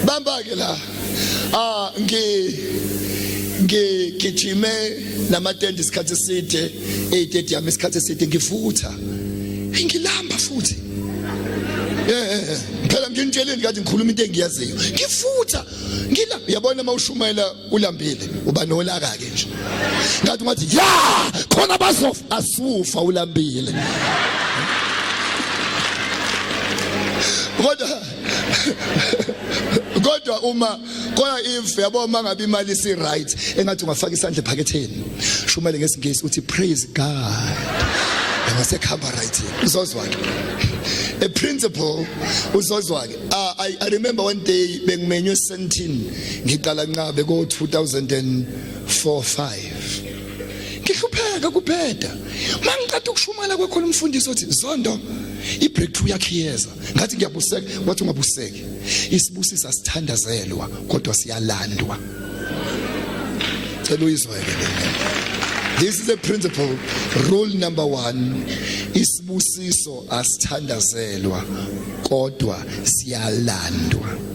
Bamba ke la. Ah ngi ngigijime namatende isikhathi eside eyitedium isikhathi eside ngifutha. Ngilamba futhi. Eh phela nginitsheleni kade ngikhuluma into engiyaziyo. Ngifutha ngila uyabona mawushumayela ulambile uba nolaka ke nje. Ngathi ungathi ya khona bazofa asufa ulambile. Kodwa kodwa uma kodwa if yabo mangabe imali isi right engathi ungafaka isandla ephaketheni shumele ngesingisi uthi praise God yabo sekuhamba right uzozwa ke a principle uzozwa ke uh, I, I remember one day bengimenywe eSandton ngiqala nqabe ko 2004 5 ngihlupheka kubheda mangiqeda ukushumala kwakhona umfundisi othi Zondo i breakthrough yakhe iyeza ngathi ngiyabuseka wathi ungabuseki isibusiso asithandazelwa kodwa siyalandwa cela uyizweke le this is a principle rule number 1 isibusiso asithandazelwa kodwa siyalandwa.